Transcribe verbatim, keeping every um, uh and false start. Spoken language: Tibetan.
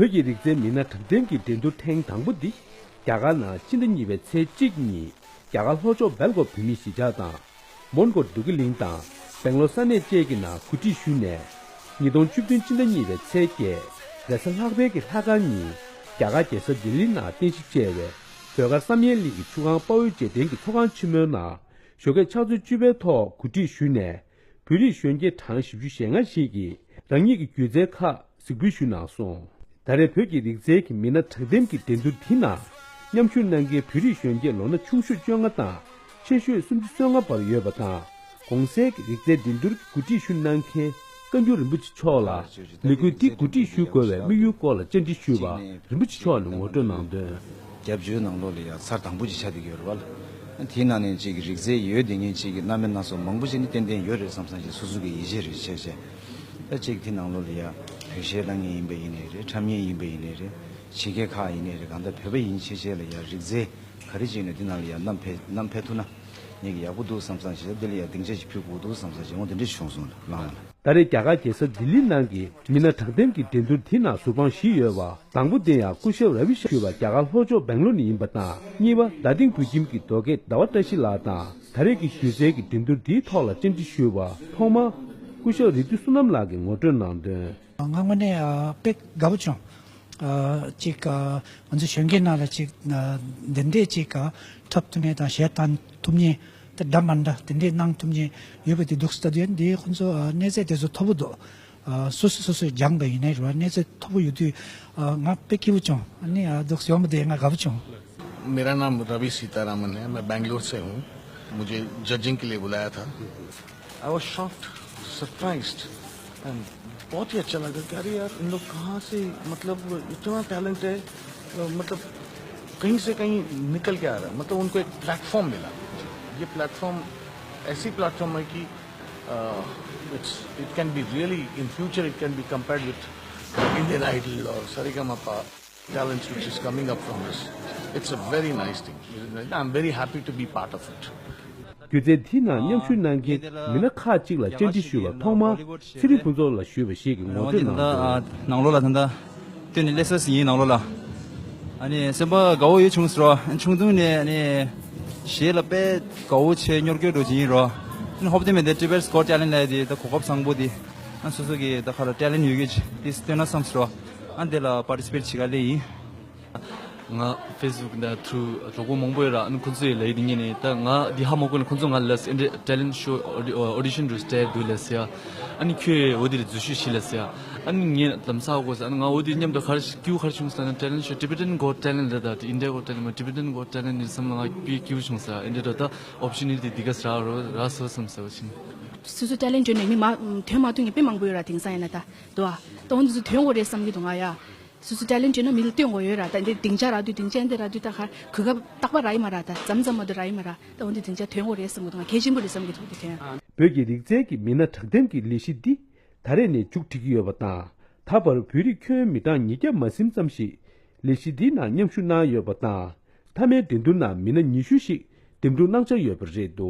བོད་ཀྱི་རིག་རྩལ་མི་སྣ་གྲགས་ལྡན་གྱི་འགྲན་བསྡུར་ཐེངས་དང་པོ་འདི་རྒྱ་གར་ནང་ཕྱི་ཟླ་གཉིས་པའི་ཚེས་གཅིག་ཉིན་རྒྱ་གར་ལྷོ་ཕྱོགས་སྦེལ་ཀོབ་བོད་མིའི་གཞིས་ཆགས་དང་། མོན་གྷོ་འབྲུག་གི་གླིང་དང་སྦེང་ལོར་ས་གནས་བཅས་ཀྱི་ནང་གོ་སྒྲིག་ཞུས་ནས། ཉིས་སྟོང་བཅུ་བདུན་ཕྱི་ཟླ་གཉིས་པའི་ཚེས་བརྒྱད། རེས་གཟའ་ལྷག་པའི་གི་ལྷག་དཀར་ཉིན་རྒྱ་གར་རྒྱལ་ས་ལྡི་ལི་ནང་རྟེན་གཞི་བྱས་པའི་བོད་དཀར་བསམ་ཡས་གླིང་གི་ཆུ་སྒང་དཔའ་བོའི་རྗེས་དྲན་གྱི་ཚོགས་ཁང་ཆེན་མོའི་ནང་ཞོགས་ཀས་ཕྱག་ཚོད་བཅུ་པའི་ཐོག་གོ་སྒྲིག་ཞུས་ནས། བོད་རིགས་གཞོན་སྐྱེས་གྲངས་བཞི་བཅུ་ཞེ་ལྔ་ཞིག་གིས་རང་ཉིད་ཀྱི་སྒྱུ་རྩལ་ཁག་གཟིགས་འབུལ་ཞུས་གནང་སོང་། ད་རེས་བོད་ཀྱི་རིག་རྩལ་གྱི་མི་སྣ་གྲགས་ལྡན་གྱི་འགྲན་བསྡུར་འདི་ནང་མཉམ་ཞུགས་གནང་མཁན་བོད་རིགས་གཞོན་སྐྱེས་ལོ་ན་ཆུང་ཤོས་བཅོ་ལྔ་དང་ཆེ་ཤོས་སུམ་ཅུ་སོ་ལྔ་བར་ཡོད་པ་དང་། གོང་གསལ་གྱི་རིག་རྩལ་འགྲན་བསྡུར་གྱི་གོ་སྒྲིག་ཞུ་གནང་མཁན་བཀའ་འགྱུར་རིན་པོ་ཆེ་མཆོག་ལ་ལས་འགུལ་འདི་གོ་སྒྲིག་ཞུ་དགོས་པའི་དམིགས་ཡུལ་སྐོར་ལ་བཅར་འདྲི་ཞུས་པར་རིན་པོ་ཆེ་མཆོག་ནས་ངོ་སྤྲོད་གནང་དོན། རྒྱབ་ལྗོངས་ནང་ལོགས་ལ་ཡང་ཚར་དང་པོ་ཅིག་ཆགས་བསྡད་ཀྱི་ཡོད་རེད་བ། དེའི་ནང་ནས་ཅིག་རིག་རྩལ་ཡོད་བསྡད་མཁན་ཅིག་གི་རྣམ་པ་སྣ་ཚོགས་མང་པོ་ཅིག་ནི་ཏན་ཏན་ཡོད་རེད་བསམ་བསམ་ཞིག་སོ་སོ་གི་ཡིད་ཆེས་རེད་བྱས་བྱས། ད་ཅིག་དེ་ནང་ལོགས་ལ་ཡང་བོད་གཞས་བཏང་མཁན་ཡིན་པ་ཡིན་ནའི་རེད། འཁྲབ་མཁན་ཡིན་པ་ཡིན་ནའི་རེད། གཞིས་སྐྱེས་ཁག་ཡིན་ནའི་རེད། གང་ལྟར་བོད་པ་ཡིན་བྱས་བྱས་ལ་ཡང་རིག་རྩལ་ག་རེ་ཅིག་ནས་དེ་ནང་ལ་ཡང་བསྣམས་ཕེ་བསྣམས་ཕེབས་ཐུབ་ན་ངེད་ཀྱི་ཡག་པོ་འདུག་བསམ་བསམ་ཞིག་ལ་འདི་ལ་ཡང་སྡིངས་ཆ་ཞིག་ཕུལ་དགོས་འདུག་བསམ་བསམ་ཞིག་འོ་དེ་འདྲ་ཞིག་བྱུང་སོང་ལ་ལངས་ལ། ད་རེས་རྒྱ་གར་རྒྱལ་ས་ལྡི་ལི་ནང་གི་མི་སྣ་གྲགས་ལྡན་གྱི་འགྲན་བསྡུར་དེ་ནང་ཟུར་དཔང་བཞི་ཡོད་པ། དང་པོ་དེ་ཡང་སྐུ་ཞབས་ར་བི་ཤ་ཞུ་བ་རྒྱ་གར་ལྷོ་ཕྱོགས་སྦེང་ལོར་ནས་ཡིན་པ་དང་། གཉིས་པ་རྡ་སྟེང་བོད་ཁྱིམ་གྱི་རྡོ་སྐས་ཟླ་བ་བཀྲ་ཤིས་ལགས་དང་། ད་རེས་ཀྱི་གཞི་རྩའི་གི་འགྲན་བསྡུར་འདིའི་ཐོག་ལ་བཅར་འདྲི་ཞུས་པ་ཐོག་མར་སྐུ་ཞབས་རིག་འདུས་བསོད་ནམས་ལགས་ཀྱིས་ངོ་སྤྲོད་གནང་དོན། ང་དངོས་གནས་ཨ་དཔེ་དགའ་པོ་བྱུང་། ཨ་ཅིག་ཨ་ང་ཚོ་གཞོན་སྐྱེས་ནང་ལ་ཅིག་ཨ་འདི་འདྲས་ཅིག་ཨ་འཁྲབ་ཐུབ་མཁན་དང་གཞས་བཏང་ཐུབ་མཁན་དེ་འདྲ་མ་འདྲ་དེ་འདྲས་གནང་ཐུབ་མཁན་ཡོད་པ་དེ་འདུག་ལྟ་དུས་ཨ་འདི་ཁོང་ཚོ་ཨ་གནས་ཚད་དེ་ཚོ་མཐོ་པོ་འདུག་ཨ་སོ་སོ་སོ་སོས་སྦྱངས་པ་ཡིན་ནའི་རེད་བ། གནས་ཚད་མཐོ་པོ་ཡོད་དུས་ཨ་ང་དཔེ་སྐྱིད་པོ་བྱུང་། ཨ་ནི་ཨ་འདུག་ཡོང་བ་དེ་ང་དགའ་པོ་བྱུང་། मेरा नाम रवि सीतारामन है, मैं बैंगलोर से हूँ। मुझे जजिंग के लिए बुलाया था। I was shocked, surprised, and बहुत ही अच्छा लगा कि अरे यार, इन लोग कहाँ से, मतलब, इतना टैलेंट है, अ, मतलब, कहीं से कहीं निकल के आ रहा है, मतलब, उनको एक प्लेटफॉर्म मिला। ये प्लेटफॉर्म ऐसी प्लेटफॉर्म है कि it's it can be really, in future it can be compared with Indian Idol और Sa Re Ga Ma Pa talents which is coming up from this. It's a very nice thing. I'm very happy to be part of it. སྒྱུ་རྩལ་འདིའི་ནང་མཉམ་ཞུགས་གནང་མཁན་མི་སྣ་ཁག་ཅིག་ལ་བཅར་འདྲི་ཞུས་པར་ཐོག་མར་ཚེ་རིང་ཕུན་ཚོགས་ལགས་ཞུས་པ་ཞིག་གིས་ངོ་སྤྲོད་གནང་དོན། ནང་ལོགས་ལ་ད་ལྟ་སྟོན་ནས་སླེབས་ས་ཡིན་ནང་ལོགས་ལ། ཨ་ནི་སེམས་པ་དགའ་བོ་ཡོད་བྱུང་ཟེར་བ། ཆུང་དུས་ནས་ཨ་ནི་གཞས་ལ་དཔེ་དགའ་བོ་བྱས་སྙོར་སྐྱོད་འགྲོ་བྱེད་ཡིན་རོ། ཨ་ནི་ཧོབ་སྟེ་མེད་དེ་Tibet's Got Talent་ལབ་དེ་ད་གོ་སྐབས་བཟང་པོ་དེ། ཨ་སོ་སོ་གི་ད་ག་ལ་ཊེ་ལེན་ཊི་ཡོད་མཁན་དེ་སྟོན་ན་བསམ་ཟེར་བ། ཨ་དེ་ལ་པར་ཊི་སི་པེཊ་བྱེད་ག་སླེབས་ཡིན། ང་ཕེ་སི་བུག་ནང་ཐུག་གྲོགས་པོ་མང་པོ་ཡོད་ར། ཨ་ནི་ཁོང་ཚོས་ལབ་ཡིན་ངེས་ནས་ད་ང་འདི་ཧ་མ་གོ་ནས་ཁོང་ཚོ་ང་ལ་ཨེ་འདྲ་ཊེ་ལེན་ཊི་ཤོ་ཨོ་ཌི་ཤན་འགྲོ་སྟེ་འདུག་ལབ་ཟེར་ཡ། ཨ་ནི་ཁྱོད་འོ་དེ་ལ་འཛུལ་ཞུགས་ཤིག་ལབ་ཟེར་ཡ། ཨ་ནི་ངས་ལམ་སང་གོ་ཟེར། ཨ་ནི་ང་འོ་དེ་མཉམ་དུ་ག་རེ་སྐྱིད་པོ་ག་རེ་བྱུང་ཟེར་ན། ཊེ་ལེན་ཊི་ཤོ་Tibetan Got Talent་ལབ་ད་དེ་India Got Talent མ་Tibetan Got Talent་ནི་བསམ་ལ་ང་དཔེ་སྐྱིད་པོ་བྱུང་ཟེར། ཨེ་འདྲ་འགྲོ་ད་ཨོ་པོར་ཅུ་ནི་ཊི་འདི་ག་ཟེར་ར་ར་སོ་བསམ་ཟེར་བ་ཕྱིན། སོ་སོ་ཊེ་ལེན་ཊི་ཡོད་ནས་མི་མ་ཐོན་མ་ཐུབ་མཁན་དཔེ་མང་པོ་ཡོད་ར། དེང་སང་ཡིན་ན་ད་འདུག་ཨ། ད་འོ་འདི་ཚོ་ཐོན་དགོས་རེད་བསམ་གྱི་འདུག་ང་ཡ། སོ་སོ་ཊེ་ལེན་ཊི་ཡོད་ན་མི་ལ་སྟོན་དགོས་ཡོད་ར། ད་འདི་སྡིངས་ཆ་རག་དུས་སྡིངས་ཆ་འདི་རག་དུས་ད་ག་གོ་སྐབས་རྟག་པར་རག་གི་མ་རེད། ད་མཚམས་མཚམས་མ་གཏོགས་རག་གི་མ་རེད། ད་འོ་འདི་སྡིངས་ཆ་ཐོན་དགོས་རེད་བསམ་གྱི་འདུག་ང་གལ་ཆེན་པོ་རེད་བསམ་གྱི་འདུག་འདི་ཐོན། བོད་ཀྱི་རིག་རྩལ་གྱི་མི་སྣ་གྲགས་ལྡན་གྱི་ལས་གཞི་འདི་ད་རེས་ནས་མཇུག་སྒྲིལ་གྱི་ཡོད་པ་དང་། ད་བར་བོད་རིགས་ཁྱོན་མི་གྲངས་ཉིས་བརྒྱ་མ་ཟིན་ཙམ་ཞིག་ལས་གཞི་འདིའི་ནང་མཉམ་ཞུགས་གནང་ཡོད་པ་དང་། མཐའ་མའི་འགྲན་བསྡུར་ནང་མི་སྣ་ཉི་ཤུ་ཞིག་འདེམས་སྒྲུག་གནང་འཆར་ཡོད་པ་རེད་འདུག